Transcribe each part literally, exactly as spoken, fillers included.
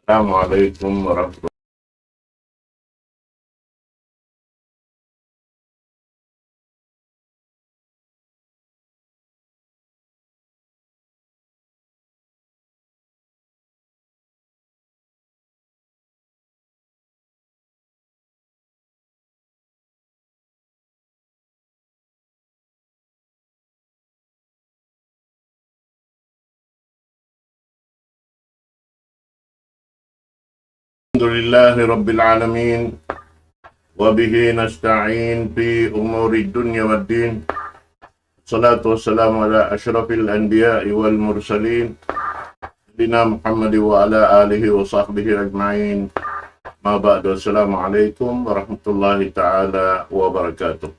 السلام عليكم ورحمة الله. الحمد لله رب العالمين، وبه نستعين في أمور الدنيا والدين. الصلاة والسلام على أشرف الأنبياء والمرسلين، سيدنا محمد وعلى آله وصحبه أجمعين. ما بعد، السلام عليكم ورحمة الله تعالى وبركاته.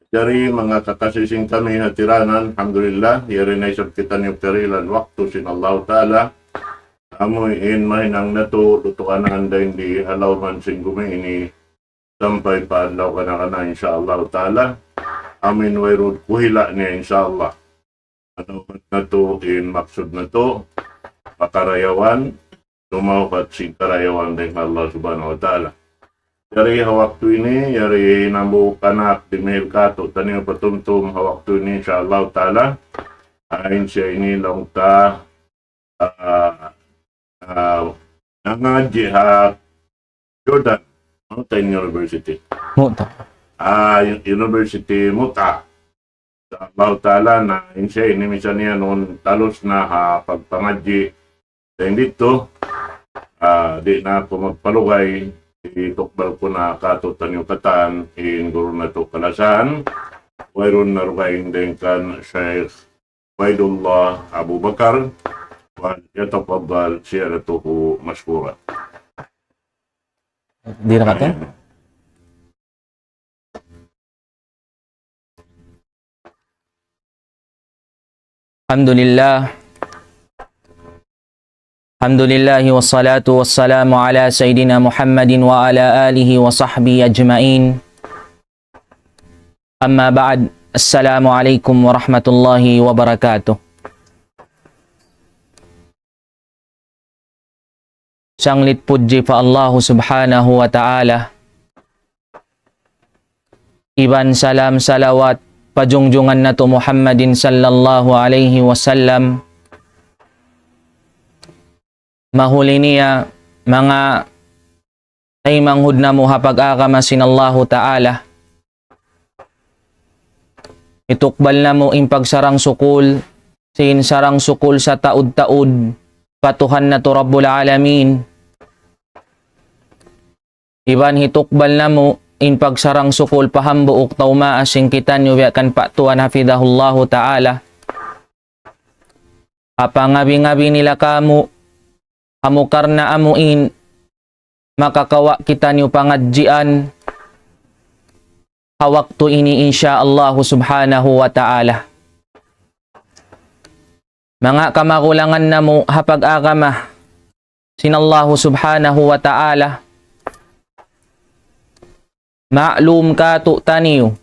Jari manga kakasi sin kami ha tiranan, alhamdulillah, yari na isab kitaniyu piyarihilan waktu sin Allahu Ta'ala. Amu in mahinang natu', lutuanan dayn di ha lawm sin gumi ini, sampay pa adlaw kana-kana, insya Allah Ta'ala. Amu in wayruun kuhila' niya, insya Allah. Anu natu' in maksud natu', makarayawan, lumawhat sin karayawan dayn ha Allah Subhanahu wa Ta'ala. Yari ha waktu ini, yari hambuuk anak dimihil kātu'niyu patumtum ha waktu ini, insya Allah Ta'ala. Ain siya ini laung ta, ah, ah, nangadji' ha Jordan Mountain University. Muta. Ah, U-, University Muta. Insya Allah Ta'ala na in siya ini misan niya nuun talus na ha pagpangadji'. Dayn didtu, ah, di' na aku magpalugay, itukbal ku na kātu'niyu katan in guru natu' kalasahan, wayruun na dugaing dayn kan Sheikh Ubaidullah Abu Bakar, ويتفضل سيادته مشكورا. Di' na katan? الحمد لله. الحمد لله والصلاة والسلام على سيدنا محمد وعلى آله وصحبه أجمعين. أما بعد، السلام عليكم ورحمة الله وبركاته. Sanglit pudji pa Allahu Subhanahu wa Ta'ala. Iban salam salawat pa jungjungan natu' Muhammadin sallallahu alayhi wasallam. Mahuli niya manga taymanghud namu' ha pag-agama sin Allahu Ta'ala. Itukbal namu' in pagsarang-sukul, sin sarang-sukul sataud-taud, pa Tuhan natu' Rabbul Alamin. Iban hitukbal namu' in pagsarang-sukul pa hambuuk tau maas sin kitaniyu biya' kan Pa' Tuan hafidhahullahu ta'ala. Apa ngabi-ngabi nila kamu, amu karna' amu in makakawa' kitaniyu pangadjian ha waktu ini, insya Allahu subhanahu wa ta'ala. Manga kamagulangan namu' ha pag-agama sin Allahu subhanahu wa ta'ala, ma'lum kātu'niyu,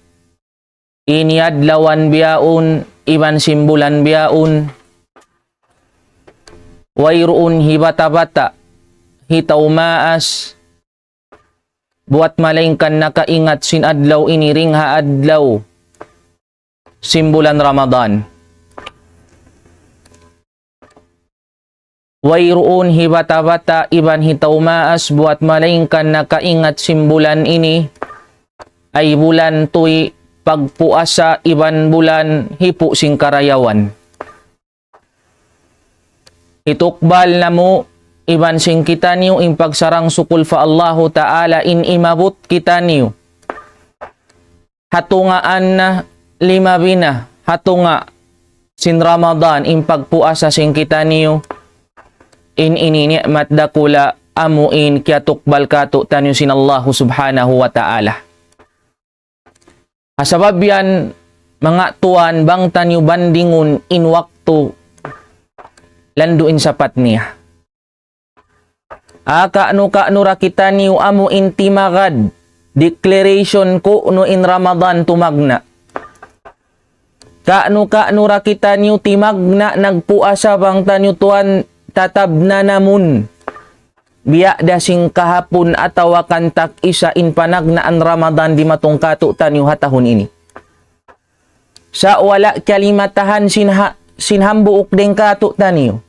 ini adlawan bihaun, iban sin bulan bihaun, wayruun hibata-bata, hitau maas, buwat malaingkan nakaingat sin adlaw ini dayn ha adlaw sin bulan Ramadan. Wayruun hibata-bata iban hitau maas buwat malaingkan nakaingat sin bulan ini, ay bulan tuy pagpuasa iban bulan hipu' sin karayawan. Itukbal namu' iban sin kitaniyu in pagsarang-sukul pa Allahu ta'ala in imabut kitaniyu ha tungaan na lima bina ha tunga' sin Ramadan in pagpuasa sin kitaniyu. In ini ni'mat dakula' amu in kiyatukbal kātu'niyu sin Allahu subhanahu wa ta'ala. Ha sabab yan, manga tuwan, bang taniyu bandingun in waktu, landu' in sapat niya. Aka nu ka nu ra kitaniyu amu in timagad, declaration kunu' in Ramadan tumagna'. Ka nu ka nu ra kitaniyu timagna' nagpuasa bang taniyu tuwan tatabnanamun. biya' da sin kahapun atawa kan tag-isa in panagnaan Ramadan dimatung kātu'niyu ha tahun ini. Sa' wala' kalimatahan sin ha-, sin hambuuk dayn kātu'niyu.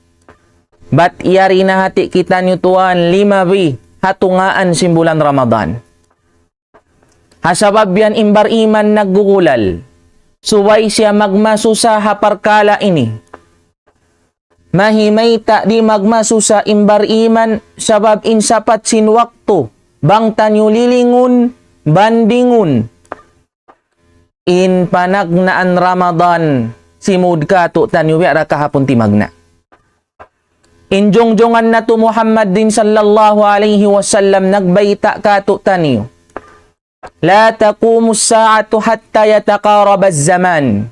Bat yari na hati kitaniyu tuwan limabi ha tunga'an sin bulan Ramadan. Ha sabab yan in bariman naggugulal. Subay siya magmasusa ha parkala' ini. Mahi mayta' di' magmasusa in bariman sabab in sapat sin waktu bang taniyu lilingun, bandingun in panagnaan Ramadan simud kātu'niyu biya' da kahapun timagna'. In jungjungan natu' Muhammadin sallallahu alayhi wasallam nagbayta' kātu'niyu. لا تقوم الساعة حتى يتقارب الزمان.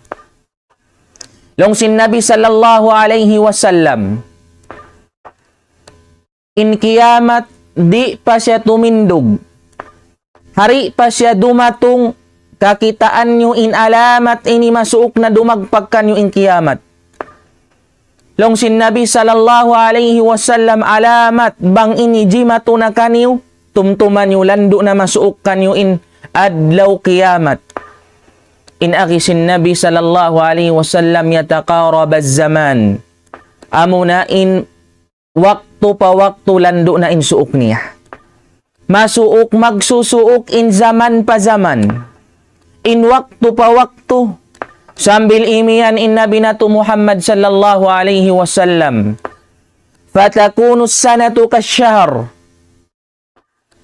Laung sin Nabi sallallahu alayhi wasallam, in kiyamat di' pa siya tumindug. Di' pa siya dumatung, kakitaan niyu in alamat ini masuuk na dumagpak kaniyu in kiyamat. Laung sin Nabi sallallahu alayhi wasallam, alamat bang ini jimatu na kaniyu, tumtuma niyu landu' na masuuk kaniyu in adlaw kiyamat. In agi sin Nabi sallallahu alayhi wasallam, يتقارب الزمان. Amuna in waktu pa waktu landu' na in suuk niya. Masuuk magsusuuk in jaman pa jaman. In waktu pa waktu. Sambil imiyan in Nabi natu' Muhammad sallallahu alayhi wasallam. فتكون السنة كالشهر،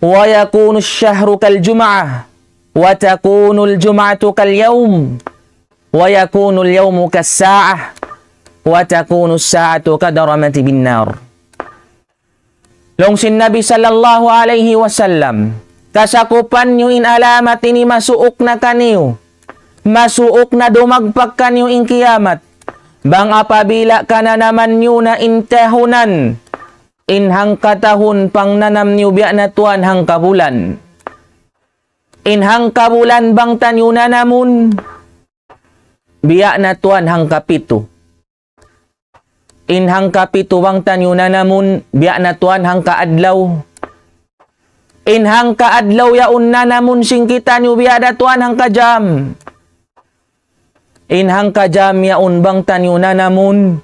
ويكون الشهر كالجمعة، وتكون الجمعة كاليوم، ويكون اليوم كالساعة، وتكون الساعة كالضربة بالنار. Laung sin Nabi sallallahu alayhi wasallam, kasakupan niyu in alamat ini masuuk na kaniyu, masuuk na dumagpak kaniyu in kiyamat. Bang apabila kananaman niyu na in tahunan, in hangka tahun pangnanam niyu biya' na tuwan hangka bulan. In hangka bulan bang taniyu nanamun, biya' na tuwan hangka pitu. In hangka pitu bang taniyu nanamun, biya' na tuwan hangka adlaw. In hangka adlaw yaun nanamun sin kitaniyu, biya' da tuwan hangka jam. In hangka jam yaun bang taniyu nanamun,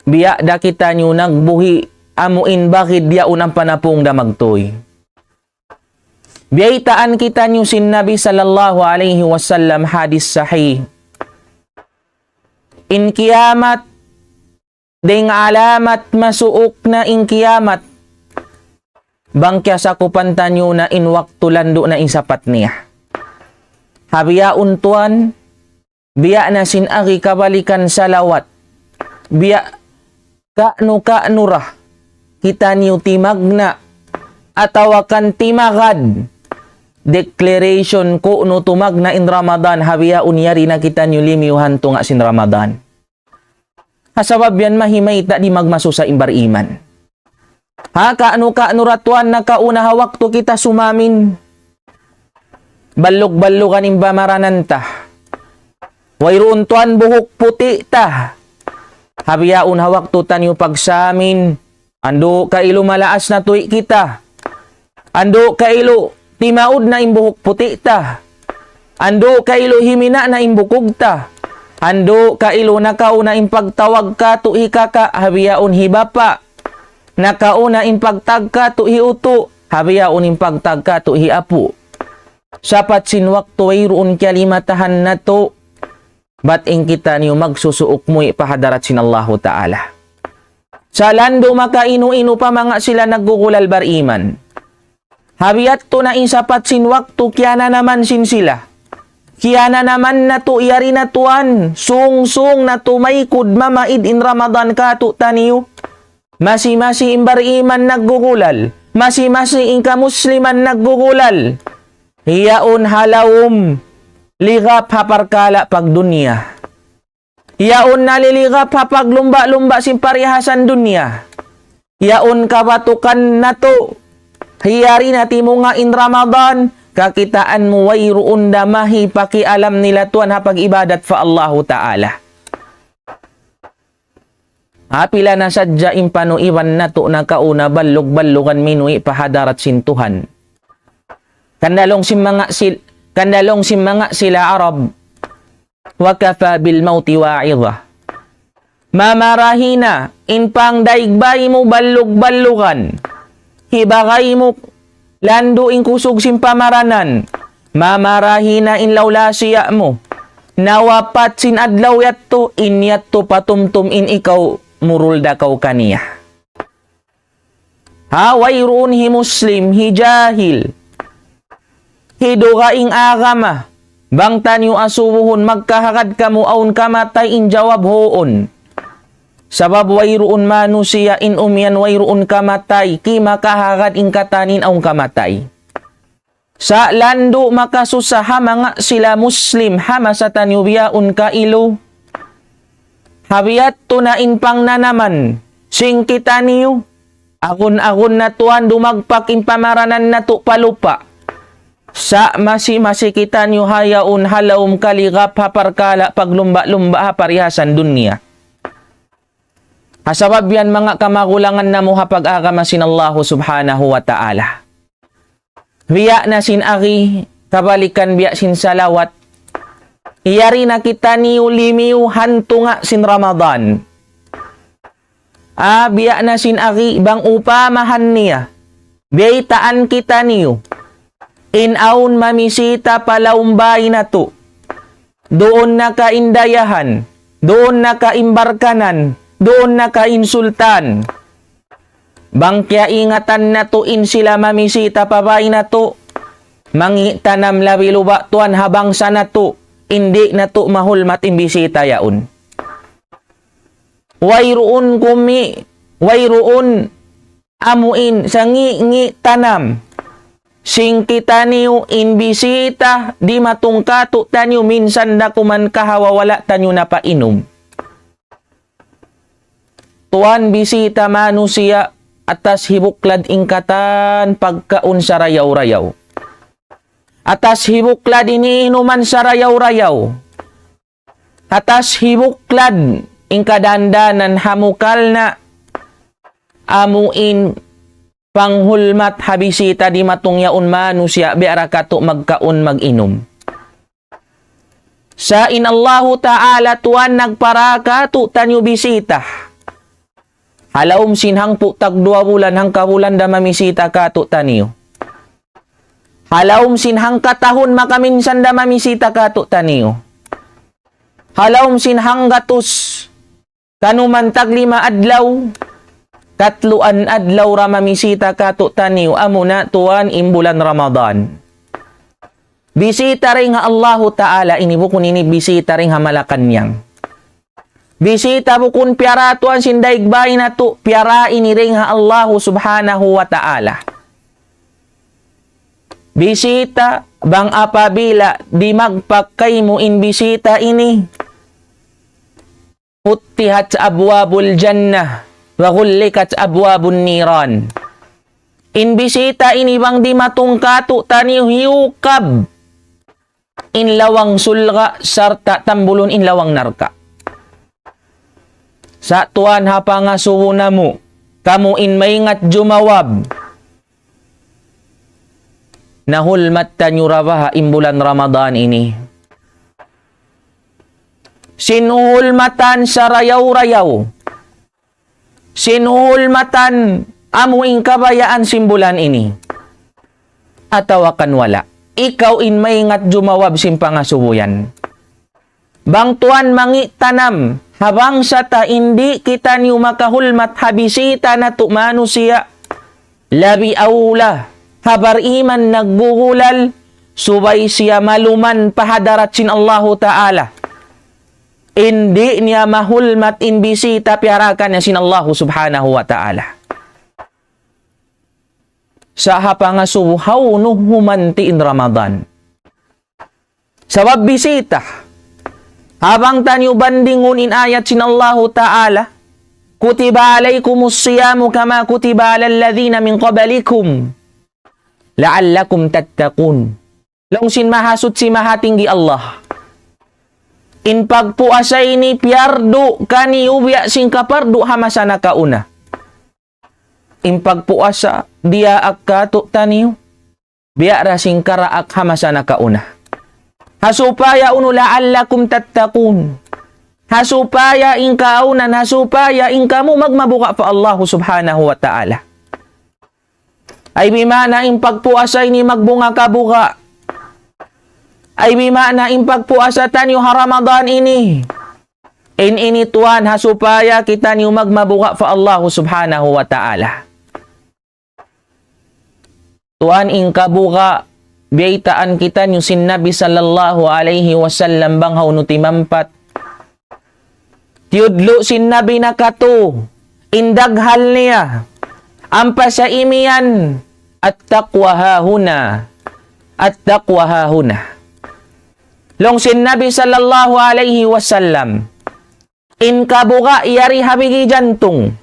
biya' da kitaniyu nagbuhi', amu in bagid yaun ampa napung da magtuy. Biyaytaan kitaniyu sin Nabi sallallahu alayhi wasallam hadis sahih. In kiyamat, dayn alamat masuuk na in kiyamat. Bang kiyasakupan taniyu na in waktu landu' na in sapat niya. Ha bihaun tuwan, biya' na sin agi kabalikan salawat. Biya' ka'nu-ka'nu ra kitaniyu timagna' atawa kan timagad. Declaration ku'nu tumagna' in Ramadan, ha bihaun yari na kitaniyu limiyuhan tunga' sin Ramadan. Ha sabab yan mahi mayta' di' magmasusa in bariman. Ha, ka'nu-ka'nu ra tuwan nakauna ha waktu kita sumamin. Ballug-ballugan in bamaranan ta. Wayruun tuwan buhuk puti' ta. Ha bihaun ha waktu taniyu pagsamin, andu' kailu malaas na tuwi' kita. Andu' kailu timaud na in buhuk puti' ta. Andu' kailu himina' na in bukug ta. Andu' kailu nakauna in pagtawag kātu' hi kaka', ha bihaun hi bapa'. Nakauna in pagtawag kātu' hi utu', ha bihaun in pagtawag kātu' hi apu'. Sapat sin waktu wayruun kiyalimatahan natu', bat in kitaniyu magsusuuk muwi' pa hadarat sin Allahu Ta'ala. Sa' landu' makainu-inu pa manga sila naggugulal bariman. Ha biyadtu na in sapat sin waktu kiyananaman sin sila. Kiyananaman natu' yari na tuwan, sūng-sūng na tumaykud mamaid in Ramadan kātu'niyu. Masi-masi in bariman naggugulal. Masi-masi in kamusliman naggugulal. Yaun ha lawm ligap ha parkala' pagdunya. Yaun naliligap ha paglumba'-lumba' sin parihasan dunya. Yaun kabatukan natu'. Hiyari na timunga' in Ramadan, kakitaan mu wayruun da mahi pakialam nila tuwan ha pag-ibadat pa Allahu Ta'ala. Apabila na sadja in panuiban natu' nakauna ballug-ballugan minuwi' pa hadarat sin Tuhan. Kan laung sin manga sil-, kan laung sin manga sila Arab, وكفى بالموت واعظة. Mamarahi na in pangdaig bay mu ballug-ballugan. Hibagay mu landu' in kusug sin pamaranan. Mamarahi na in lawlasiya mu. Nawapat sin adlaw yadtu, in yadtu patumtum in ikaw murul da kaw kaniya. Ha, wayruun hi Muslim, hi jahil, hi dugaing agama. Bang taniyu asubuhun, magkahagad kamu awn kamatay, in jawab huun. Sabab wayruun manusiya' in umiyan wayruun kamatay, ki makahagad in katan in awn kamatay. Sa' landu' makasusa ha manga sila Muslim ha masa taniyu bihaun kailu. Ha biya' yadtu na in pangnanaman sin kitaniyu. Agun-agun na tuwan dumagpak in pamaranan natu' pa lupa'. Sa' masi-masi kitaniyu ha yaun ha lawm kaligap ha parkala' paglumba'-lumba' ha parihasan dunya. Ha sabab yan manga kamagulangan namu' ha pag-agama sin Allahu Subhanahu wa Ta'ala. Biya' na sin agi, kabalikan biya' sin salawat. Yari na kitaniyu limiyu ha tunga' sin Ramadan. Ah, biya' na sin agi bang upamahan niya. Biyaytaan kitaniyu. In awn mamisita pa lawm bay natu'. Duun na ka in dayahan, duun na ka in barkanan, duun na ka in sultan. Bang kiyaingatan natu' in sila mamisita pa bay natu', mangi' tanam labi luba' tuwan ha bangsa natu', in di' natu' mahulmat in bisita yaun. Wayruun kumi, wayruun amu in sangi'-ngi' tanam. Sin kitaniyu in bisita dimatung kātu'niyu minsan da kuman kahawa wala' taniyu napainum. Tuwan bisita manusiya' atas hibuklad in katan pagkaun sarayaw-rayaw. Atas hibuklad in inuman sarayaw-rayaw. Atas hibuklad in kadandanan ha mukal na amu in panghulmat ha bisita dimatung yaun manusiya' biya' da katu' magkaun mag-inum. Sa' in Allahu Ta'ala tuwan nagpara kātu'niyu bisita. Ha lawm sin hangpu' tagduwa bulan, hangka bulan da mamisita kātu'niyu. Ha lawm sin hangka tahun makaminsan da mamisita kātu'niyu. Ha lawm sin hanggatus, kanuman taglima adlaw, katluan adlaw da mamisita kātu'niyu, amuna tuwan in bulan Ramadan. Bisita dayn ha Allahu Ta'ala ini, bukun ini bisita dayn ha Malacañang. Bisita bukun piyara tuwan sin daig bay natu', piyara ini dayn ha Allahu Subhanahu wa Ta'ala. Bisita bang apabila dimagpak kaymu in bisita ini, فتحت أبواب الجنة وغلقت أبواب النيران. In bisita ini bang dimatung kātu'niyu hiyukab in lawang surga' sarta' tambulun in lawang narka'. Sa' tuwan ha pangasubu namu', kamu in maingat jumawab. Nahulmat taniyu ra baha' in bulan Ramadan ini. Sin uhulmatan sarayaw-rayaw. Sin uhulmatan amu in kabayaan sin bulan ini. Atawa kan wala'. Ikaw in maingat jumawab sin pangasubu yan. Bang tuwan mangi' tanam, ha bangsa ta in di' kitaniyu makahulmat ha bisita natu' manusiya', labi awla, ha bariman naggugulal, subay siya maluman pa hadarat sin Allahu Ta'ala. In di' niya mahulmat in bisita piyara kaniya sin Allahu Subhanahu wa Ta'ala. Sa' ha pangasubu hawnu humanti' in Ramadan. Sabab bisita. Ha bang taniyu bandingun in ayat sin Allahu Ta'ala, كتب عليكم الصيام كما كتب على الذين من قبلكم لعلكم تتقون. Laung sin Mahasuchi Mahatinggi Allah. In pagpuasa ini piyardu kaniyu biya' sin kapardu ha masa nakauna. In pagpuasa diyaak kātu'niyu biya' da sin karaak ha masa nakauna. Ha supaya unu, لعلكم تتقون. Ha supaya in kaawnan, ha supaya in kamu magmabuga' pa Allah Subhanahu wa Ta'ala. Ay bima'na in pagpuasa ini magbunga kabuga'. Ay bima'na in pagpuasa taniyu ha Ramadan ini. In ini tuwan ha supaya kitaniyu magmabuga' pa Allah Subhanahu wa Ta'ala. Tuwan in kabuga', biyaytaan kitaniyu sin Nabi sallallahu alayhi wasallam bang hawnu timampat. Tiyudlu' sin Nabi nakatu, in daghal niya, ampa sa imiyan, التقوى ها هنا، التقوى ها هنا. Laung sin Nabi sallallahu alayhi wasallam, in kabuga' yari ha bigi jantung.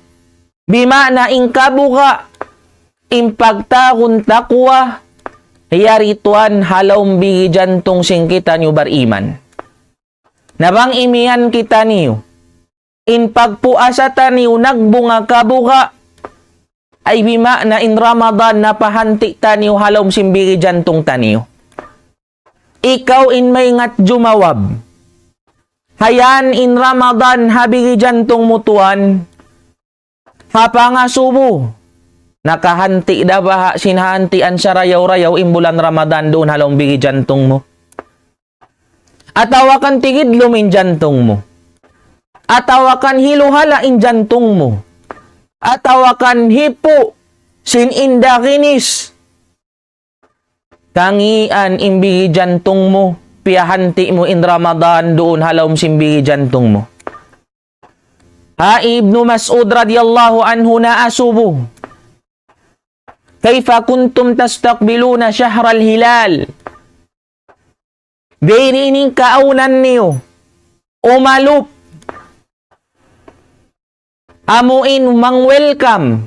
Bima'na in kabuga', in pagtawagun takwa, yari tuwan ha lawm bigi jantung sin kitaniyu bariman. Na bang imiyan kitaniyu, in pagpuasa taniyu nagbunga kabuga', ay bima'na in Ramadan napahanti' taniyu ha lawm sin bigi jantung taniyu. Ikaw in maingat jumawab. Hayan in Ramadan ha bigi jantung mu tuwan. Ha pangasubu, nakahanti' da baha' sin hantian sarayaw-rayaw in bulan Ramadan duun ha lawm bigi jantung mu. Atawa kan tigidlum in jantung mu. Atawa kan hiluhala' in jantung mu. Atawa kan hipu' sin indaginis. Tangian in bigi jantung mu, piyahanti' mu in Ramadan duun ha lawm sin bigi jantung mu. Ha Ibnu Mas'ud radiyallahu anhu naasubu. كيف كنتم تستقبلون شهر الهلال؟ Biya' diin in kaawnan niyu umalup, amuin mang-welcome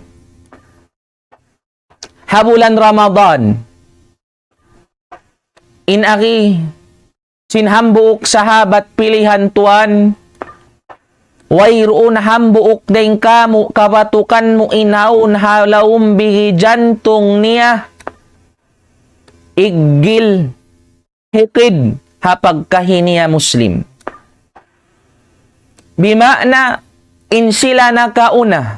ha bulan Ramadan. In agi sin hambuuk sahabat pilihan tuwan, wayruun hambuuk dayn kāmu' kabatukan mu in awn ha lawm bigi jantung niya iggil, hikid, ha pagkahi niya Muslim. Bima'na in sila nakauna,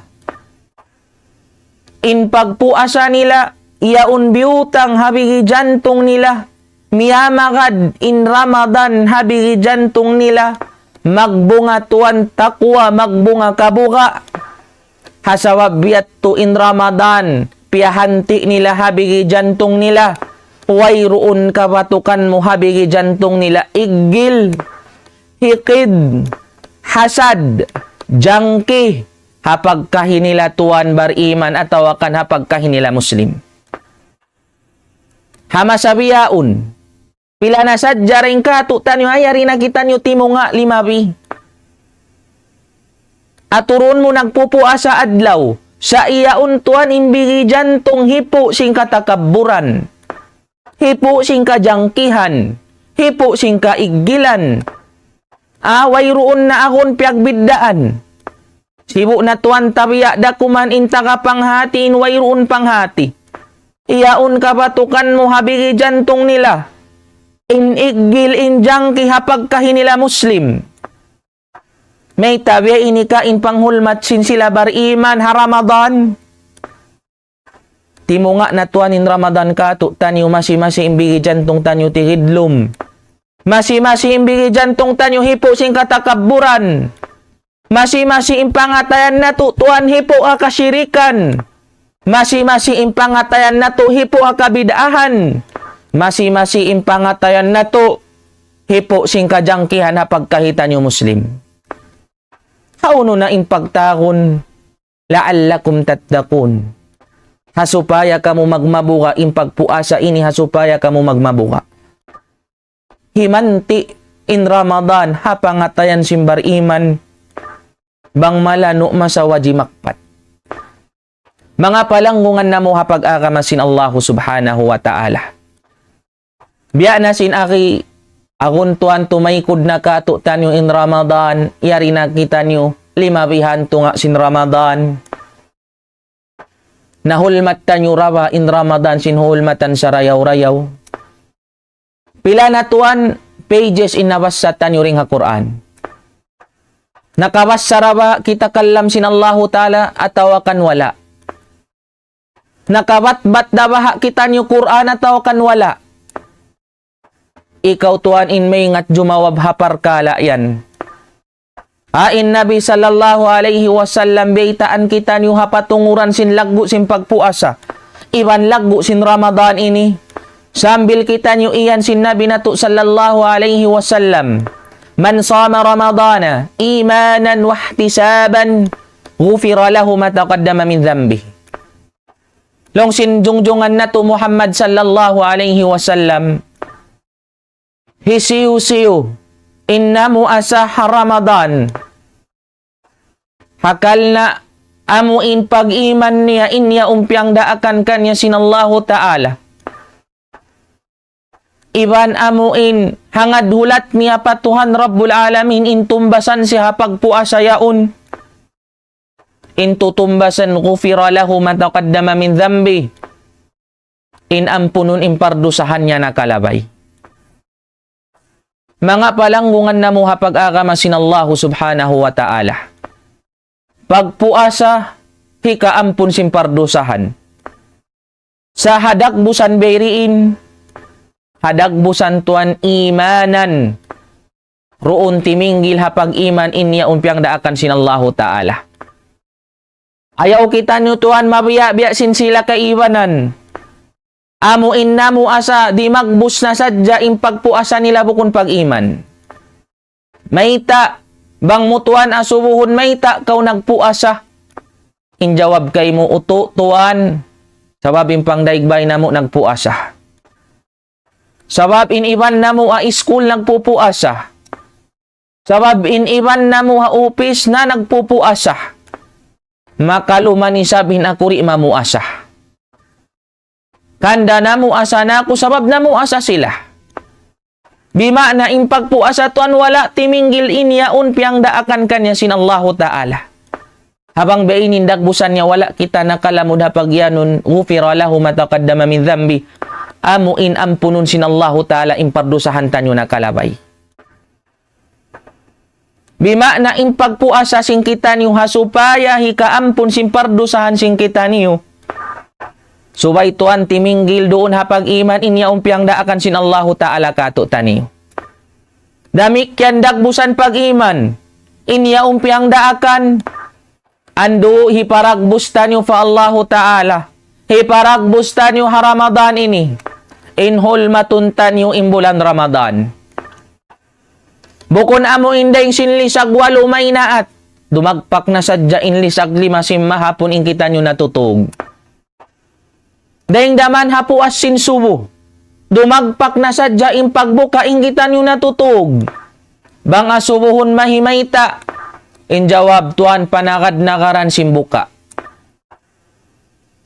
in pagpuasa nila, yaun biyutang ha bigi jantung nila, miyamagad in Ramadan ha bigi jantung nila, magbunga tuwan takwa, magbunga kabuga'. Ha sabab biya' tu in Ramadan, piyahanti' nila ha bigi jantung nila, wayruun kabatukan mu ha bigi jantung nila, iggil, hikid, hasad, jangki, ha pagkahi nila tuwan bariman atawa kan ha pagkahi nila Muslim. Ha masa bihaun, pila na sadja dayn kātu'niyu, ay yari na kitaniyu timunga' lima bi. Aturun mu nagpupuasa adlaw, sa' yaun tuwan in bigi jantung hipu' sin katakabburan. Hipu' sin kajangkihan, hipu' sin kaiggilan. Ah, wayruun na agun piyagbiddaan. Sibu' na tuwan tabiya' da kuman in taga panghati, in wayruun panghati. Yaun kabatukan mu ha bigi jantung nila. In iggil, in jangki ha pagkahi nila Muslim. Mayta' biya' ini ka in panghulmat sin sila bariman ha Ramadan. Timunga' na tuwan in Ramadan kātu'niyu, masi-masi in bigi jantung taniyu tigidlum. Masi-masi in bigi jantung taniyu hipu' sin katakabburan. Masi-masi in pangatayan natu' tuwan hipu' ha kasirikan. Masi-masi in pangatayan natu' hipu' ha kabid'ahan. Masi-masi in pangatayan natu' hipu' sin kajangkihan ha pagkahi taniyu Muslim. Hawnu na in pagtawagun, لعلكم تتقون. Ha supaya kamu magmabuga' in pagpuasa ini, ha supaya kamu magmabuga'. Himanti' in Ramadan ha pangatayan sin bariman, bang malanu' masa wajib makpat. Manga palanggungan namu' ha pag-agama sin Allahu Subhanahu wa Ta'ala. Biya' na sin agi Agun tuwan tumaykud na katu'taniyu in Ramadan, yari na kitaniyu, limabihan tunga' sin Ramadan. Nahulmat taniyu ra ba in Ramadan sin hulmatan sarayaw-rayaw. Pila na tuwan pages in nabassa taniyu dayn ha Qur'an. Nakabassa ra ba kita kalam sin Allahu Ta'ala atawa kan wala'? Nakabatbat da baha' kitaniyu Qur'an atawa kan wala'? Ikaw tuwan in maingat jumawab ha parkala' yan. Ha in Nabi sallallahu alayhi wasallam baytaan kitaniyu ha patunguran sin laggu' sin pagpuasa. Iban laggu' sin Ramadan ini. Sambil kitaniyu iyan sin Nabi natu' sallallahu alayhi wasallam. من صام رمضان إيمانا واحتسابا غفر له ما تقدم من ذنبه. Laung sin jungjungan natu' Muhammad sallallahu alayhi wasallam, hisiyu-siyu in namuasa ha Ramadan, hakal na amu in pag-iman niya in yaun piyangdaakan kaniya sin Allahu Ta'ala. Iban amu in hangad hulat niya pa Tuhan Rabbul Alamin in tumbasan siya ha pagpuasa yaun. In tutumbasan, غفر له ما تقدم من ذنبه. In ampunun in pardusahan niya nakalabay. Manga palanggungan namu' ha pag-agama sin Allahu Subhanahu wa Ta'ala. Pagpuasa, hikaampun sin pardusahan. Sa' ha dagbusan bayriin, ha dagbusan tuwan imanan. Duun timinggil ha pag-iman in yaun piyangdaakan sin Allahu Ta'ala. Ayaw kitaniyu tuwan mabiya'-biya' sin sila kaibanan. Amu in namuasa dimagbus na sadja in pagpuasa nila bukun pag-iman. Mayta', bang mu tuwan asubuhun mayta' kaw nagpuasa? In jawab kaymu utu' tuwan, sabab in pangdaig bay namu' nagpuasa. Sabab in iban namu' ha iskul nagpupuasa. Sabab in iban namu' ha upis na nagpupuasa. Makaluman isab in aku di' mamuasa. Hangkan da namuasa na aku sabab namuasa sila. Bima'na in pagpuasa tuwan wala' timinggil in yaun piyangdaakan kaniya sin Allahu Ta'ala. Ha bang biya' ini in dagbusan niya wala' kita nakalamud ha pagiyanun, غفر له ما تقدم من ذنبه. Amu in ampunun sin Allahu Ta'ala in pardusahan taniyu nakalabay. Bima'na in pagpuasa sin kitaniyu ha supaya hikaampun sin pardusahan sin kitaniyu. Subay tuwan timinggil duun ha pag-iman in yaun piyangdaakan sin Allahu Ta'ala katu'taniyu. Damikkiyan dagbusan pag-iman in yaun piyangdaakan. Andu' hiparagbus taniyu pa Allahu Ta'ala. Hiparagbus taniyu ha Ramadan ini. In hulmatun taniyu in bulan Ramadan. Bukun amu in dayng sin lisag walu maynaat. Dumagpak na sadja in lisag lima sin mahapun in kitaniyu natutug. Dayng da man ha puas sin subu. Dumagpak na sadja in pagbuka in kitaniyu natutug. Bang asubuhun mahimayta'. In jawab tuwan panagad-nagaran sin buka.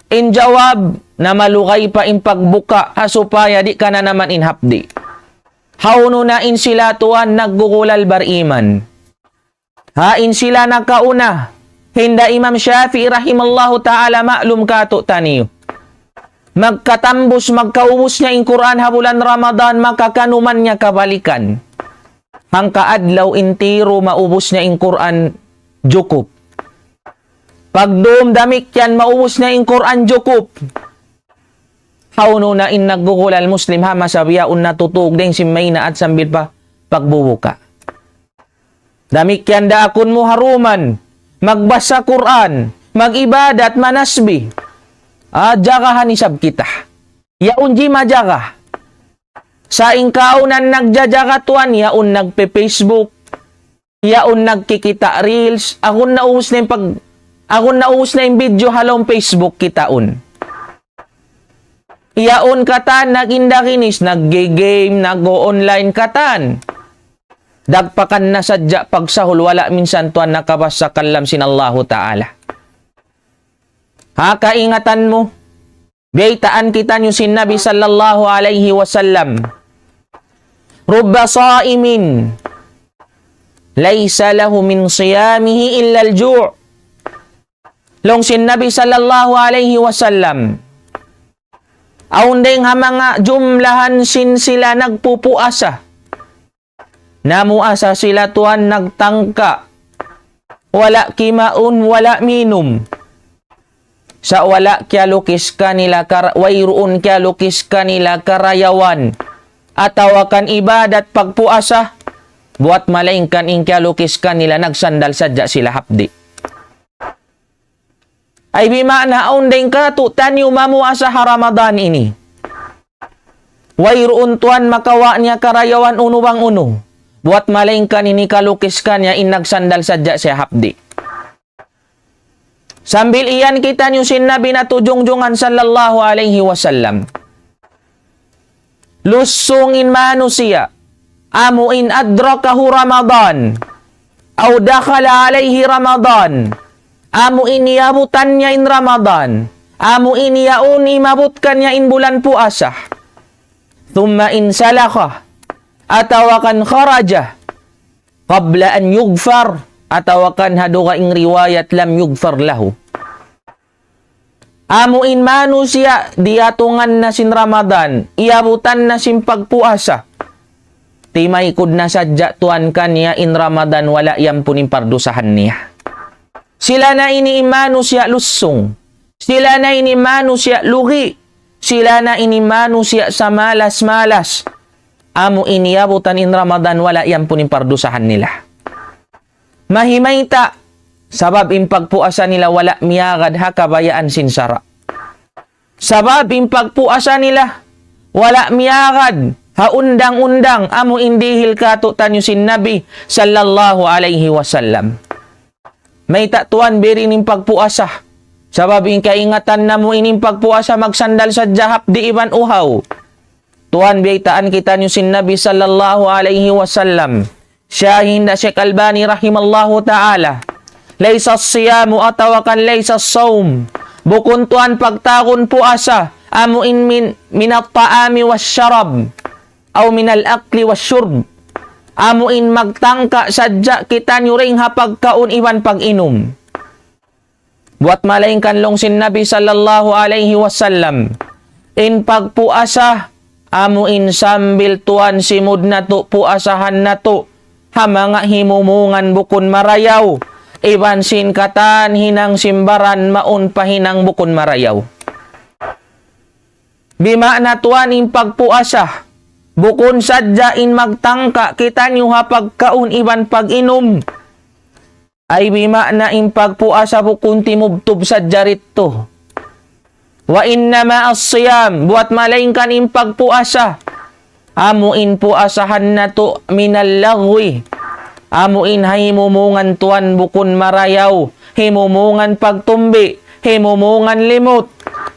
In jawab na malugay pa in pagbuka ha supaya di' ka na naman in hapdi'. Hawnu na in sila tuwan naggugulal bar-iman. Ha in sila nakauna, hinda Imam Shafi'i rahimallahu ta'ala ma'lum katu'taniyu. Magkatambus, magkaubus niya in Qur'an ha bulan Ramadan, makakanuman niya kabalikan. Hangka adlaw intiru maubus niya in Qur'an jukup. Pagdum damikkiyan maubus niya in Qur'an jukup. Hawnu na in naggugulal Muslim ha masa bihaun natutug dayng sin maynaat sambil pa pagbubuka. Damikkiyan da akun mu ha duman, magbasa Qur'an, mag-ibadat, manasbih. Ah, jagahan isab kita. Yaun jimajaga. Sa' in kaunan nagjajaga tuwan, yaun nagpe-Facebook, yaun nagkikita' reels, agun naubus na in pag-, agun naubus na in video ha lawm Facebook kitaun. Yaun katan nag-indaginis, nagge-game, nag-o-online katan. Dagpakan na sadja pagsahul wala' minsan tuwan nakabasa kalam sin Allahu Ta'ala. Ha kaingatan mu, baytaan kitaniyu sin Nabi sallallahu alayhi wasallam. رب صائم ليس له من صيامه إلا الجوع. Laung sin Nabi sallallahu alayhi wasallam, awn dayng ha manga jumlahan sin sila nagpupuasa. Namuasa sila tuwan nagtangka. Wala' kimaun, wala' minum. Sa' wala' kiyalukis kanila kar-, wayruun kiyalukis kanila karayawan. Atawa kan ibadat pagpuasa. Buwat malaingkan in kiyalukis kanila nagsandal sadja sila hapdi'. Ay bima'na awn dayng katu'taniyu mamuasa ha Ramadan ini. Wayruun tuwan makawa' niya karayawan unu bang unu. Buwat malaingkan in hikalukis kaniya in nagsandal sadja siya hapdi'. Sambil iyan kitaniyu sin Nabi natu' jungjungan sallallahu alayhi wasallam. Lusung in manusiya', amu in أدركه رمضان أو دخل عليه رمضان, amu in iyabutan niya in Ramadan, amu in yaun imabut kaniya in bulan puasa. ثم انسلخ, atawa kan خرج قبل أن يغفر, atawa kan ha dugaing riwayat لم يغفر له. Amu in manusiya' diyatungan na sin Ramadan, iyabutan na sin pagpuasa. Timaykud na sadja tuwan kaniya in Ramadan, wala' iyampun in pardusahan niya. Sila na ini in manusiya' lusung. Sila na ini manusiya' lugi'. Sila na ini manusiya' samalas-malas. Amu in iyabutan in Ramadan, wala' iyampun in pardusahan nila. Mahimayta', sabab in pagpuasa nila wala' miyagad ha kabayaan sin sara'. Sabab in pagpuasa nila wala' miyagad ha undang-undang amu in dihil katu'taniyu sin Nabi sallallahu alayhi wasallam. Mayta' tuwan biya' diin in pagpuasa. Sabab in kaingatan namu' ini in pagpuasa magsandal sadja hapdi' iban uhaw. Tuwan biyaytaan kitaniyu sin Nabi sallallahu alayhi wasallam. Siya hinda Sheikh Albani rahimallahu ta'ala. ليس الصيام atawa kan ليس الصوم. Bukun tuwan pagtawagun puasa, amu in من، من الطعام والشراب أو من الأكل والشرب. Amu in magtangka sadja kitaniyu dayng ha pagkaun iban pag-inum. Buwat malaingkan laung sin Nabi sallallahu alayhi wasallam, in pagpuasa, amu in sambil tuwan simud natu' puasahan natu', ha manga himumungan bukun marayaw, iban sin katan hinang sin baran mawn pa hinang bukun marayaw. Bima'na tuwan in pagpuasa, bukun sadja in magtangka kitaniyu ha pagkaun iban pag-inum. Ay bima'na in pagpuasa bukun timubtub sadja didtu. وإنما الصيام, buwat malaingkan in pagpuasa, amu in puasahan natu' من اللغو. Amu in ha himumungan tuwan bukun marayaw, himumungan pagtumbi, himumungan limut,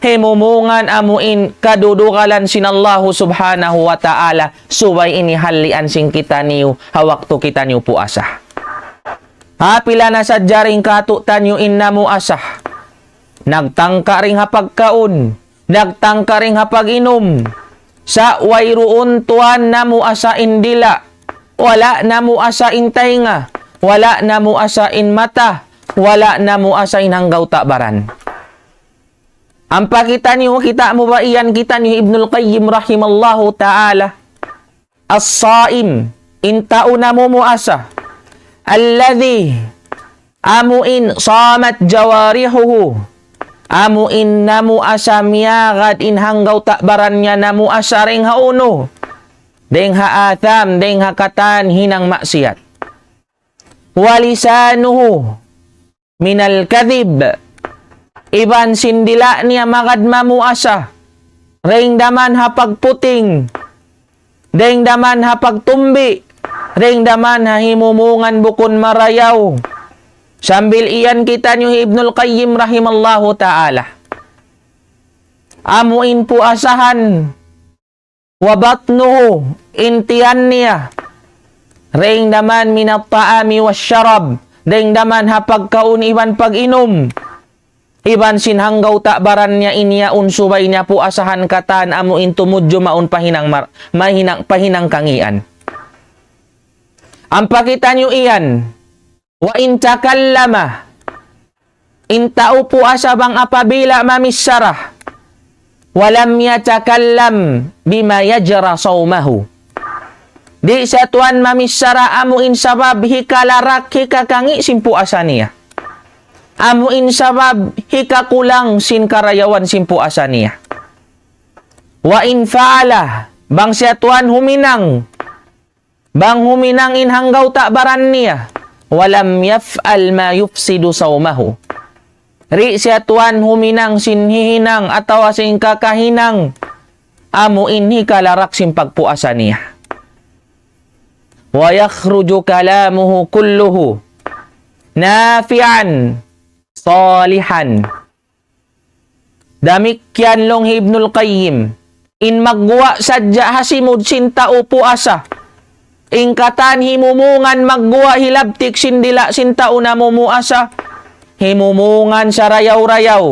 himumungan amu in kadudugalan sin Allahu subhanahu wa ta'ala, subay ini hallian sin kitaniyu, ha waktu kitaniyu puasa. Apabila na sadja dayng katu'taniyu in namuasa, nagtangka dayng ha pagkaun, nagtangka dayng ha pag-inum, sa' wayruun tuwan namuasa in dila', wala' namuasa in taynga, wala' namuasa in mata, wala' namuasa in hanggawta' baran. Ampa kitaniyu, kita' mu ba iyan kitaniyu Ibnul Qayyim rahimallahu ta'ala. الصائم, in tau namumuasa. الذي, amu in صامت جوارحه, amu in namuasa miyagad in hanggawta' baran niya namuasa dayng ha unu, dayng ha atham, dayng ha katan hinang maksiyat. ولسانه من الكذب. Iban sin dila' niya magad mamuasa. Dayng daman ha pagputing. Dayng daman ha pagtumbi. Dayng daman ha himumungan bukun marayaw. Sambil iyan kitaniyu hi Ibnul Qayyim rahimallahu ta'ala. Amu in puasahan. وبطنه, in tiyan niya. Dayng daman من الطعام والشراب. Dayng daman ha pagkaun iban pag-inum. Iban sin hanggawta' baran niya in yaun subay niya puasahan katan amu in tumudju mawn pa hinang mar-, mahinang, pa hinang kangīan. Ampa kitaniyu iyan, وإن تكلم, in tau puasa bang apabila mamichara, ولم يتكلم بما يجرح صومه. Di' siya tuwan mamichara amu in sabab hikalarak, hikakangi' sin puasa niya. Amu in sabab hikakulang sin karayawan sin puasa niya. وإن فعل, bang siya tuwan huminang, bang huminang in hanggawta' baran niya, ولم يفعل ما يفسد صومه. Di' siya tuwan huminang sin hihinang atawa sin kakahinang, amu in hikalarak sin pagpuasa niya. ويخرج كلامه كله نافعا صالحا. Damikkiyan laung hi Ibnul Qayyim, in magguwa' sadja ha simud sin tau puasa, in katan himumungan magguwa' hilabtik sin dila' sin tau namumuasa, himumungan sarayaw-rayaw,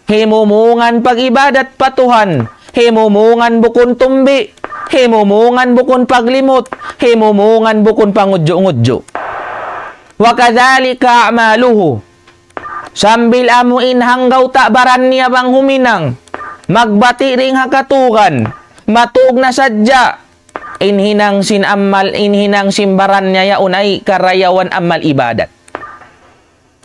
himumungan pag-ibadat pa Tuhan, himumungan bukun tumbi, himumungan bukun paglimut, himumungan bukun pangudju'-ngudju'. وكذلك أعماله. Sambil amu in hanggawta' baran niya bang huminang, magbati' dayn ha katugan, matug na sadja, in hinang sin amal, in hinang sin baran niya yaun ay karayawan amal ibadat.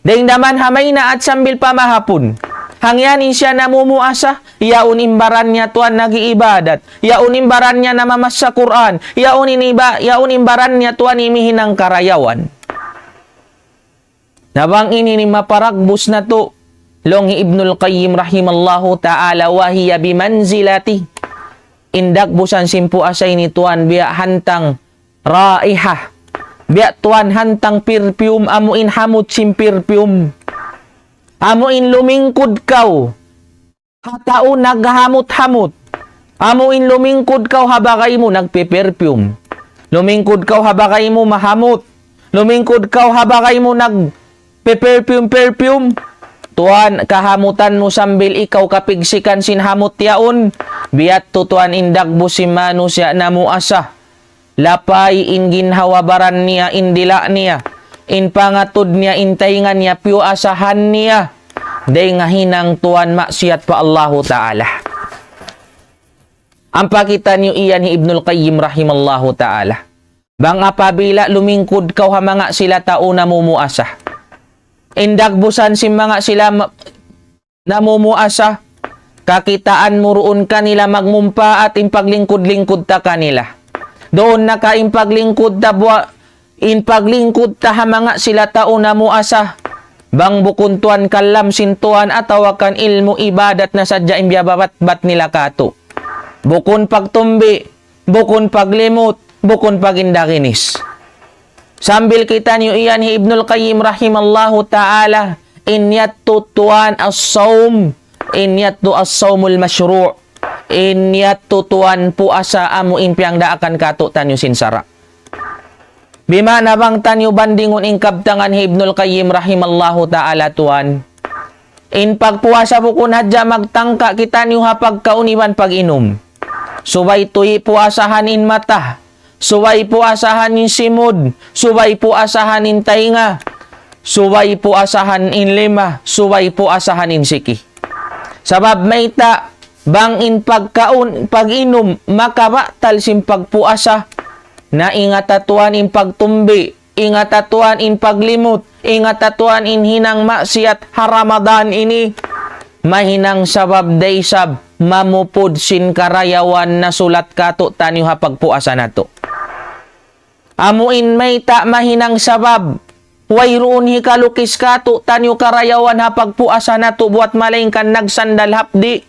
Dayn daman ha maynaat sambil pa mahapun. Hangkan in siya namumuasa, yaun in baran niya tuwan nag-iibadat, yaun in baran niya namamassa Qur'an, yaun in iba-, yaun in baran niya tuwan imihinang karayawan. Na bang ini in maparagbus natu', laung hi Ibnul Qayyim rahimallahu ta'ala, وهي بمنزلة, in dagbusan sin puasa ini tuwan biya' hantang raiha, biya' tuwan hantang perfume, amu in hamut sin perfume. Amu in lumingkud kaw ha tau naghamut-hamut. Amu in lumingkud kaw ha bagay mu nagpe-perfume. Lumingkud kaw ha bagay mu mahamut. Lumingkud kaw ha bagay mu nagpe-perfume-perfume. Tuwan, kahamutan mu sambil ikaw kapigsikan sin hamut yaun. Biya' tu tuwan in dagbus sin manusiya' namuasa. Lapay in ginhawa baran niya, in dila' niya, in pangatud niya, in taynga niya, piyuasahan niya. Dayn ha hinang tuwan maksiyat pa Allahu Ta'ala. Ampa kitaniyu iyan hi Ibnul Qayyim rahimallahu ta'ala. Bang apabila lumingkud kaw ha manga sila tau namumuasa. In dagbusan sin manga sila ma-, namumuasa, kakitaan mu duun kanila magmumpaat in paglingkud-lingkud ta kanila. Duun na ka in paglingkud ta buwa-, in paglingkud ta ha manga sila tau namuasa. Bang bukun tuwan kalam sin Tuhan atawa kan ilmu' ibadat na sadja in biyabatbat nila katu'. Bukun pagtumbi, bukun paglimut, bukun paghinda-ginis. Sambil kitaniyu iyan hi Ibnul Qayyim rahimallahu ta'ala, in yadtu tuwan as-sawm, in yadtu as-sawmul mashru', in yadtu tuwan puasa amu in piyangdaakan katu'taniyu sin sara'. Bima'na bang taniyu bandingun in kabtangan hi Ibnul Qayyim rahimallahu ta'ala tuwan. In pagpuasa bukun hadja magtangka kitaniyu ha pagkaun iban pag-inum. Subay tuud puasahan in mata, subay puasahan in simud, subay puasahan in taynga, subay puasahan in lima, subay puasahan in siki. Sabab mayta', bang in pagkaun, pag-inum, makabatal sin pagpuasa, na ingat ta tuwan in pagtumbi, ingat ta tuwan in paglimut, ingat ta tuwan in hinang maksiyat ha Ramadan ini, mahinang sabab da isab mamupud sin karayawan nasulat katu'taniyu ha pagpuasa natu'. Amu in mayta' mahinang sabab, wayruun hikalukis katu'taniyu karayawan ha pagpuasa natu' buwat malaingkan nagsandal hapdi'.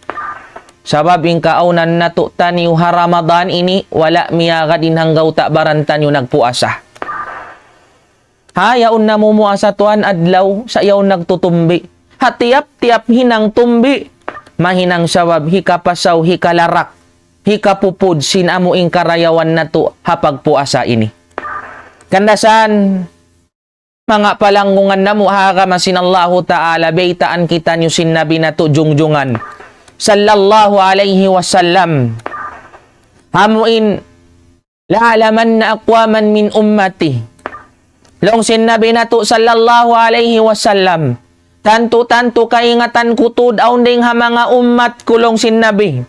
Sabab in kaawnan natu' taniyu ha Ramadan ini, wala' miyagad in hanggawta' baran taniyu nagpuasa. Ha, yaun namumuasa tuwan adlaw, sa' yaun nagtutumbi. Ha tiyap-tiyap hinang tumbi, mahinang sabab hikapasaw, hikalarak, hikapupud sin amu in karayawan natu' ha pagpuasa ini. Kandasan, manga palanggungan namu' ha agama sin Allahu Ta'ala, baytaan kitaniyu sin Nabi natu' jungjungan, sallallahu alayhi wasallam. Amu in, ليعلمن أقواما من أمتي Laung sin Nabi natu' sallallahu alayhi wasallam, tantu-tantu kaingatan ku tuud awn dayn ha manga ummat ku, laung sin Nabi.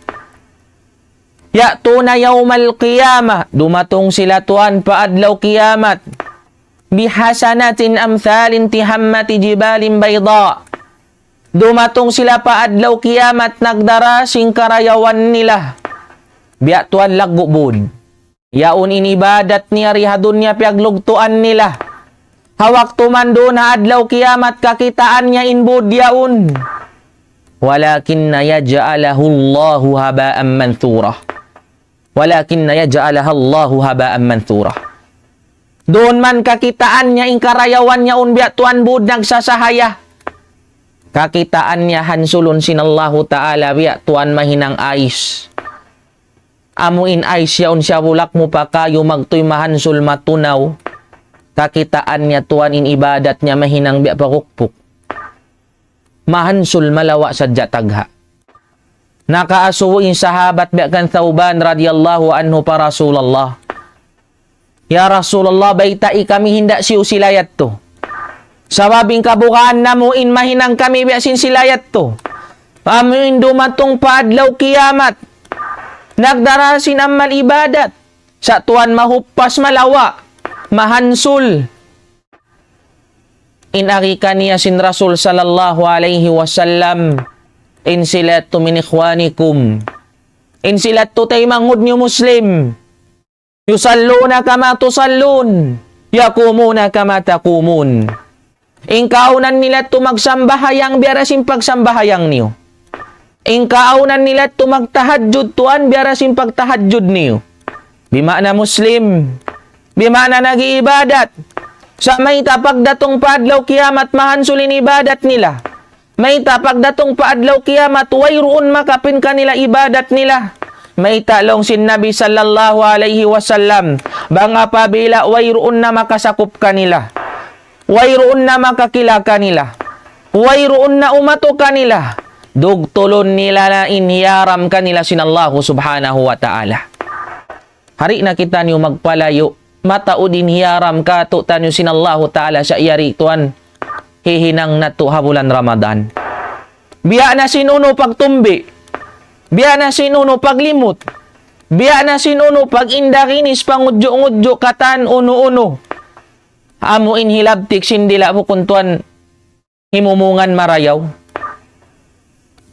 يأتون يوم القيامة, dumatung sila tuwan pa adlaw kiyamat. بحسنة أمثال تهامة جبال بيضاء. Dumatung sila pa adlaw kiyamat nagdara sin karayawan nila. Biya' tuwan laggu' būd. Yaun in ibadat niya di ha dunya piyaglugtuan nila. Ha waktu man duun ha adlaw kiyamat kakitaan niya in būd yaun. ولكن يجعله الله هباء منثورا. ولكن يجعلها الله هباء منثورا. Duun man kakitaan niya in karayawan niya yaun biya' tuwan būd nagsasahaya. Kakitaan niya hansulun sin Allahu Ta'ala biya' tuwan mahinang ais. Amu in ais yaun siya bulak mu pa kayu magtuy mahansul matunaw. Kakitaan niya tuwan in ibadat niya mahinang biya' pagukpuk. Mahansul malawa' sadja tagha. Nakaasubu in sahabat biya' kan Thawban radiyallahu anhu pa Rasulullah. Ya Rasulullah, baytai kami hinda' siyu sila yadtu. Sabab in kabugaan namu' in mahinang kami biya' sin sila yadtu. Amu in dumatung pa adlaw kiyamat. Nagdara sin amal ibadat. Sa' tuwan mahuppas malawa'. Mahansul. In agi kaniya sin Rasul sallallahu alayhi wasallam, in sila yadtu من إخوانكم. In sila yadtu taymanghud niyu Muslim. يصلون كما تصلون، يقومون كما تقومون. In kaawnan nila yadtu magsambahayang biya' da sin pagsambahayang niyu. In kaawnan nila yadtu magtahajjud tuwan biya' da sin pagtahajjud niyu. Bima'na Muslim. Bima'na nag-iibadat. Sa' mayta' pagdatung pa adlaw kiyamat mahansul in ibadat nila. Mayta' pagdatung pa adlaw kiyamat wayruun makapin kanila ibadat nila. Mayta' laung sin Nabi sallallahu alayhi wasallam. Bang apabila wayruun na makasakup kanila. Wayruun na makakila kanila. Wayruun na umatu kanila. Dugtulun nila na in hiyaram kanila sin Allahu subhanahu wa ta'ala. Hari na kitaniyu magpalayu'. Mataud in hiyaram kātu'niyu sin Allahu ta'ala sa' yari tuwan. Hihinang natu' ha bulan Ramadan. Biya' na sin unu pagtumbi. Biya' na sin unu paglimut. Biya' na sin unu pag-indaginis pangudju'-ngudju' katan unu-unu. Amu in hilabtik sin dila' bukun tuwan himumungan marayaw.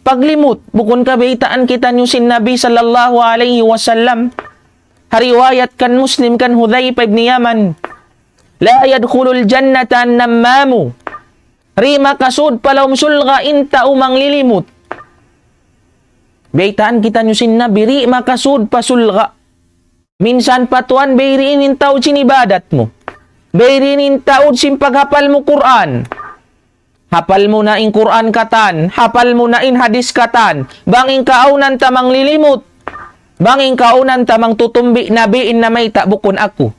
Paglimut, bukun ka baytaan kitaniyu sin Nabi sallallahu alayhi wasallam. Ha riwayat kan Muslim kan Hudhayfa ibn Yaman. لا يدخل الجنة النمام. Di' makasud pa lawm sulga' in tau manglilimut. Baytaan kitaniyu sin Nabi, di' makasud pa sulga'. Minsan pa tuwan, bayriin in taud sin ibadat mu. Bayriin in taud sin paghapal mu Qur'an. Hapal mu na in Qur'an katan, hapal mu na in hadis katan. Bang in kaawnan ta manglilimut. Bang in kaawnan ta mangtutumbi, nabiin na mayta' bukun aku.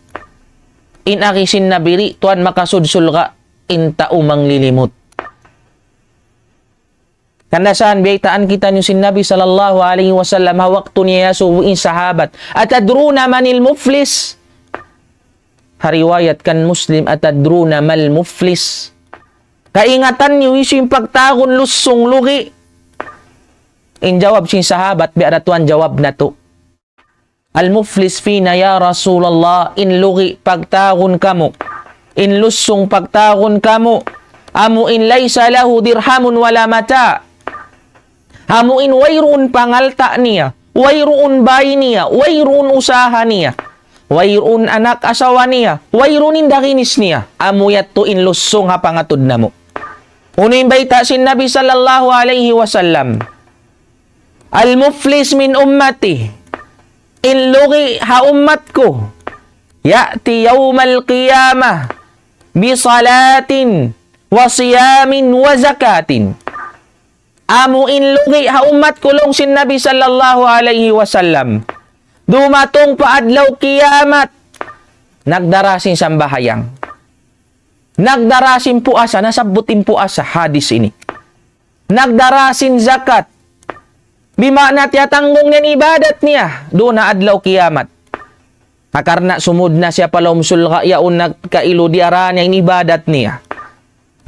In agi sin Nabi, di' tuwan makasud sulga' in tau manglilimut. Kandasan, baytaan kitaniyu sin Nabi sallallahu alayhi wasallam, ha waktu niya iyasubu in sahabat. أتدرون من المفلس؟ Ha riwayat kan Muslim, أتدرون ما المفلس؟ Kaingatan niyu hisiyu in pagtawagun lusung lugi'? In jawab sin sahabat, biya' da tuwan jawab natu'. المفلس فينا يا رسول الله, in lugi' pagtawagun kamu, in lusung pagtawagun kamu, amu in ليس له درهم ولا متاع. Amu in wayruun pangalta' niya, wayruun bāy niya, wayruun usaha niya, wayruun anak asawa niya, wayruun indaginis niya. Amu yadtu in lusung ha pangatud namu'. Unu in bayta' sin Nabi sallallahu alayhi wasallam? المفلس من أمتي. In lugi' ha ummat ku. يأتي يوم القيامة بصلاة وصيام وزكاة. Amu in lugi' ha ummat ku laung sin Nabi sallallahu alayhi wasallam. Dumatung pa adlaw kiyamat. Nagdara sin sambahayang. Nagdara sin puasa, nasabbut in puasa, hadis ini. Nagdara sin zakat. Bima'na tiyatanggung niya in ibadat niya. Duun na adlaw kiyamat. Karna' sumud na siya pa lawm sulga' yaun nagkailu diyara niya in ibadat niya.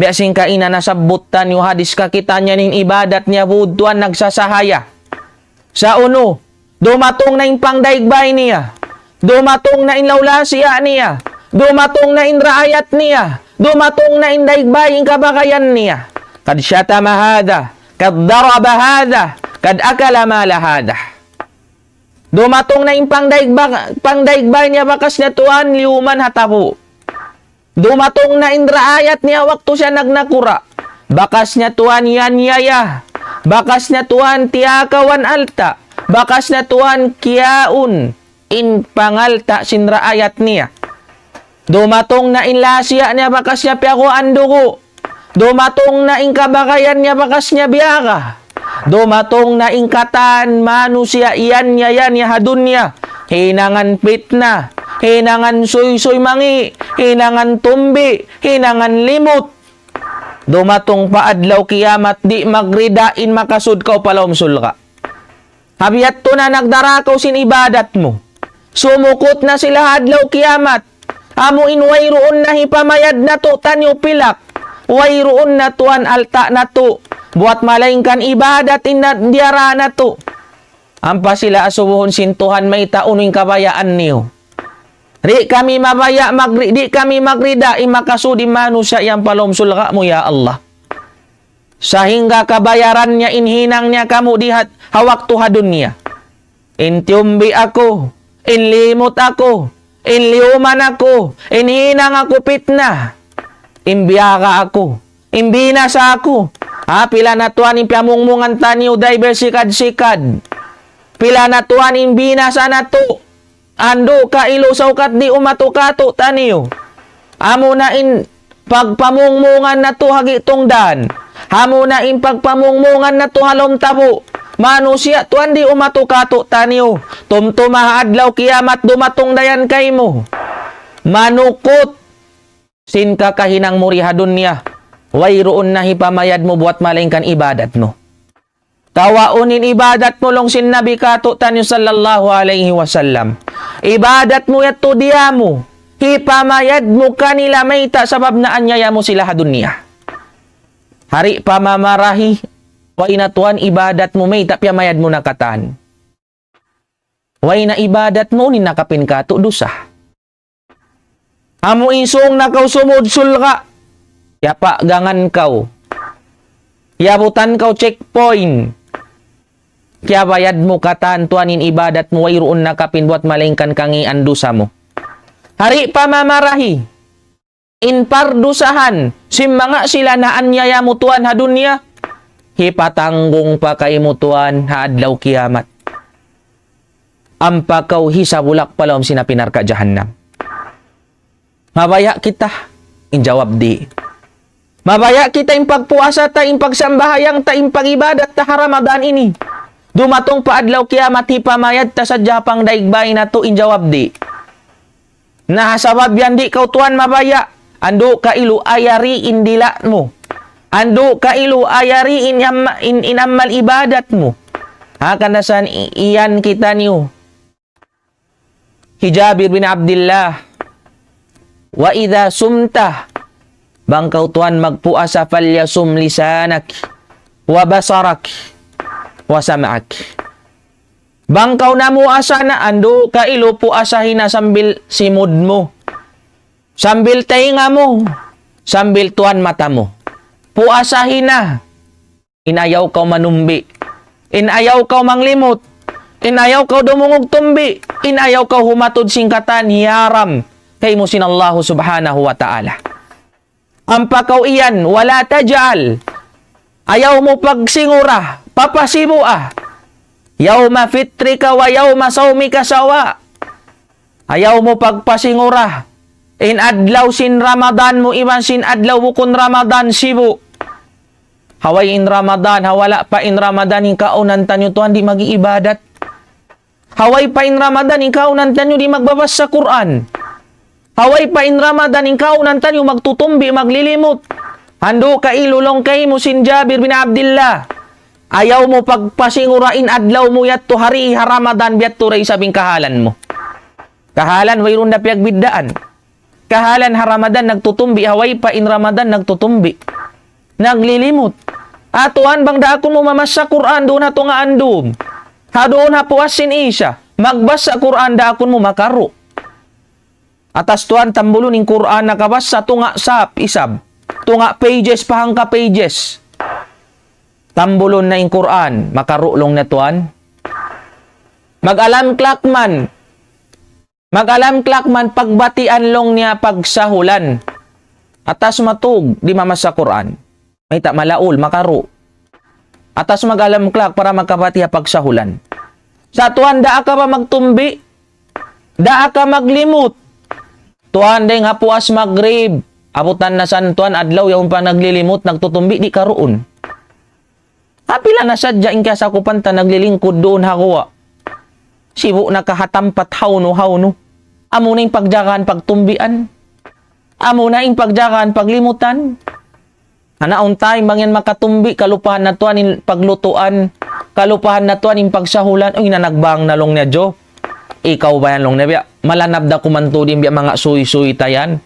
Biya' sin kaina nasabbut taniyu hadis kakitaan niya in ibadat niya budtuan nagsasahaya. Sa' unu, dumatung na in pangdaig bay niya. Dumatung na in lawlasiya niya. Dumatung na in raayat niya. Dumatung na in daig bay in kabagayan niya. قد شتم هذا، قد ضرب هذا، قد أكل مال هذا. Dumatung na in pangdaig ba-, pangdaig bay niya bakas niya tuwan liyuman ha tabu'. Dumatung na in raayat niya waktu siya nagnakura'. Bakas niya tuwan yan yaya. Bakas niya tuwan tiyakawan alta'. Bakas niya tuwan kiyaun in pangalta' sin raayat niya. Dumatung na in lasiya niya bakas niya piyaguan dugu'. Dumatung na in kabagayan niya bakas niya biyaga. Dumatung na in katan manusiya' yan niya yan niya ha dunya. Hinangan pitna, hinangan suysuy mangi', hinangan tumbi', hinangan limut. Dumatung pa adlaw kiyamat di' magrida in makasud kaw pa lawm sulga'. Ha biya' yadtu na nagdara kaw sin ibadat mu. Sumukut na sila ha adlaw kiyamat. Amu in wayruun na hipamayad natu' taniyu pilak. Wayruun na tuwan alta' natu'. Buwat malaingkan ibadat in na-, diyara natu'. Ampa sila asubuhun sin Tuhan mayta' unu in kabayaan niyu. Di' kami mabaya' magri-, di' kami magrida in makasud in manusiya' yan pa lawm sulga' mu, ya Allah. Sahingga kabayaran niya in hinang niya kamu di ha, ha waktu ha dunya. In tiyumbi aku, in limut aku, in liyuman aku, in hinang aku pitna, in biyaga aku, in binasa aku. Ha, pila na tuwan in piyamungmungan taniyu driver sikad-sikad. Pila na tuwan in binasa natu'. Andu' kailu saukat di' umatu katu' taniyu. Amu na in pagpamungmungan natu' ha gi'tung dan. Amu na in pagpamungmungan natu' ha lawm tabu'. Manusiya' tuwan di' umatu katu' taniyu. Tumtuma ha adlaw kiyamat dumatung dayan kaymu. Manukut sin kakahinang mu di ha dunya. Wayruun na hipamayad mu buwat malaingkan ibadat mu. Kawaun in ibadat mu laung sin Nabi katu' taniyu sallallahu alayhi wasallam. Ibadat mu yadtu diya mu. Hipamayad mu kanila mayta' sabab naanyaya mu sila ha dunya. Di' pa mamarahi, way na tuwan ibadat mu mayta' piyamayad mu na katan. Way na ibadat mu nin nakapin katu' dusa. Amu in sung na kaw sumud sulga'. Kiyapaggangan kaw. Kiyabutan kaw checkpoint. Kiyabayad mu katan tuwan in ibadat mu wayruun nakapin buwat malaingkan kangian dusa mu. Di' pa mamarahi. In pardusahan, sin manga sila naanyaya mu tuwan ha dunya, hipatanggung pa kaymu tuwan ha adlaw kiyamat. Ampa kaw hisab bulak pa lawm sin api narka' jahannam. Mabaya' kita? In jawab di'. Mabaya' kita in pagpuasa ta, in pagsambahayang ta, in pag-ibadat ta ha Ramadan ini. Dumatung pa adlaw kiyamat hipamayad ta sadja pangdaig bay natu', in jawab di'. Na ha sabab yan di' kaw tuwan mabaya'. Andu' kailu ayari in dila' mu. Andu' kailu ayari in am-, in, in amal ibadat mu. Ha, kanasan i-, iyan kitaniyu. Hi Jabir bin Abdullah, وإذا صمت, bang kaw tuwan magpuasa, فليصم لسانك وبصرك وسمعك. Bang kaw namuasa na, andu' kailu puasahi na sambil simud mu, sambil taynga mu, sambil tuwan mata mu. Puasahi na. In ayaw kaw manumbi'. In ayaw kaw manglimut. In ayaw kaw dumungug tumbi'. In ayaw kaw humatud sin katan hiyaram kaymu sin Allahu Subhanahu wa Ta'ala. Ampa kaw iyan, ولا تجعل. Ayaw mu pagsingura, papasibua. يوم فطرك ويوم صومك سواء. Ayaw mu pagpasingura. In adlaw sin Ramadan mu iban sin adlaw bukun Ramadan sibu'. Ha way in Ramadan, ha wala' pa in Ramadan, in kaawnan taniyu tuwan di' mag-iibadat. Ha way pa in Ramadan, in kaawnan taniyu di' magbabasa Qur'an. Ha way pa in Ramadan, in kaawnan taniyu magtutumbi', maglilimut. Andu' kailu laung kaymu sin Jabir bin Abdullah. Ayaw mu pagpasingura in adlaw mu yadtu ha di' ha Ramadan, biya' tu da isab in kahalan mu. Kahalan wayruun da piyagbiddaan. Kahalan ha Ramadan nagtutumbi, ha way pa in Ramadan nagtutumbi. Naglilimut. Atuan bang daakun mu mamassa Qur'an duun ha tunga' andum. Ha duun ha puas sin Isya. Magbassa Qur'an daakun mu makaru'. Atas tuan tambulun in Qur'an nakabassa tunga' sap isab. Tunga' pages pa hangka pages. Tambulun na in Qur'an, makaru' laung niya tuan. Mag-alarm clock man. Mag-alarm clock man pagbatian laung niya pagsahulan. Atas matug, di' mamassa Qur'an. Mayta' malaul, makaru'. Atas mag-alarm clock para makabati ha pagsahulan. Sa' tuan, daa ka ba magtumbi? Daa ka maglimut? Tuan, dayng ha puas magrib. Abutan na san tuan adlaw, yaun pa naglilimut, nagtutumbi, di' karuun. Apila na sadja in kiyasakupan ta naglilingkud duun ha guwa'. Sibu' na kahatampat hawnu-hawnu. Amu na in pagjagaan pagtumbian. Amu na in pagjagaan paglimutan. Ana, untay, bang yan makatumbi, kalupahan na tuwan in paglutuan, kalupahan na tuwan in pagsahulan. Uy, nanagbang na laung niya, Jo. Ikaw ba yan laung niya, biya'? Malanab da kuman tuud in biya' manga suysuy ta yan.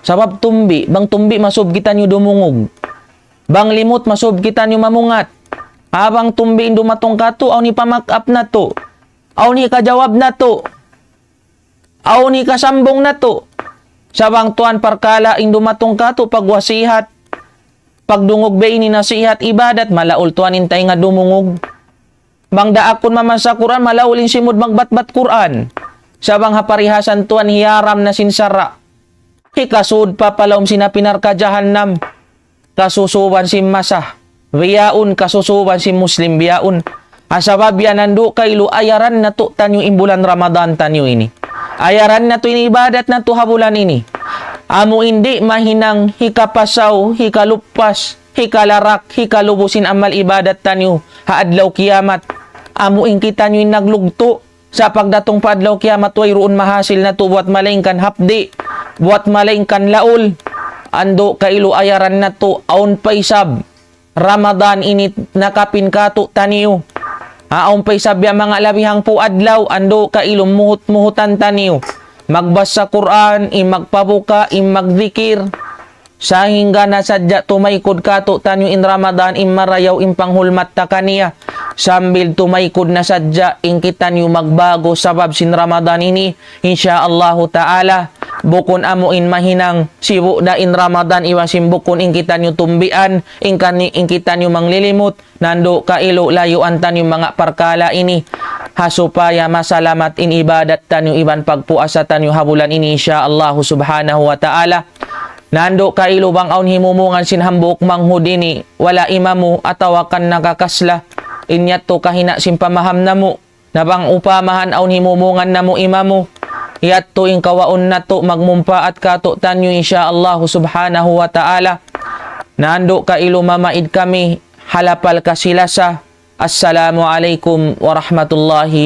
Sabab tumbi, bang tumbi masub kitaniyu dumungug. Bang limut masub kitaniyu mamungat. Ha, bang tumbi in dumatung katu', awn hipamakap natu'. Awn hikajawab natu'. Awn hikasambung natu'. Sa' bang tuwan parkala' in dumatung katu' pagwasihat, pagdungug biya' ini nasihat ibadat, malaul tuwan in taynga dumungug. Bang daakun mamassa Qur'an, malaul in simud magbatbat Qur'an. Sa' bang ha parihasan tuwan hiyaram na sin sara'. Hikasud pa pa lawm sin api narka' jahannam. Kasusuban sin masa bihaun, kasusuban sin Muslim bihaun. Ha sabab yan andu' kailu ayaran natu' taniyu in bulan Ramadan taniyu ini. Ayaran natu' in ibadat natu' ha bulan ini. Amu in di' mahinang hikapasaw, hikaluppas, hikalarak, hikalubu sin amal ibadat taniyu ha adlaw kiyamat. Amu in kitaniyu in naglugtu'. Sa' pagdatung pa adlaw kiyamat, wayruun mahasil natu' buwat malaingkan hapdi', buwat malaingkan laul. Andu' kailu ayaran natu', awn pa isab Ramadan ini nakapin katu' taniyu. Ha, awn pa isab biya' manga labi hangpu' adlaw, andu' kailu muhut-muhutan taniyu. Magbassa Qur'an, in magpabuka, in magdikir. Sahingga na sadja tumaykud katu' taniyu in Ramadan, in marayaw, in panghulmat ta kaniya. Sambil tumaykud na sadja in kitaniyu magbagu sabab sin Ramadan ini, insya Allahu ta'ala, bukun amu in mahinang sibu' da in Ramadan iban sin bukun in kitaniyu tumbian, in kani-, in kitaniyu manglilimut, nandu' kailu layuan taniyu manga parkala' ini, ha supaya masalamat in ibadat taniyu iban pagpuasa taniyu ha bulan ini, insya Allahu subhanahu wa ta'ala. Nandu' kailu bang awn himumungan sin hambuuk manghud ini, wala' imamu atawa kan nakakasla, in yadtu kahina' sin pamaham namu', na bang upamahan awn himumungan namu' imamu, yadtu in kawaun natu' magmumpaat katu' taniyu, insya Allahu subhanahu wa ta'ala. Nandu' kailu mamaid kami, ha lapal kasi-lasa. Assalamu alaykum warahmatullahi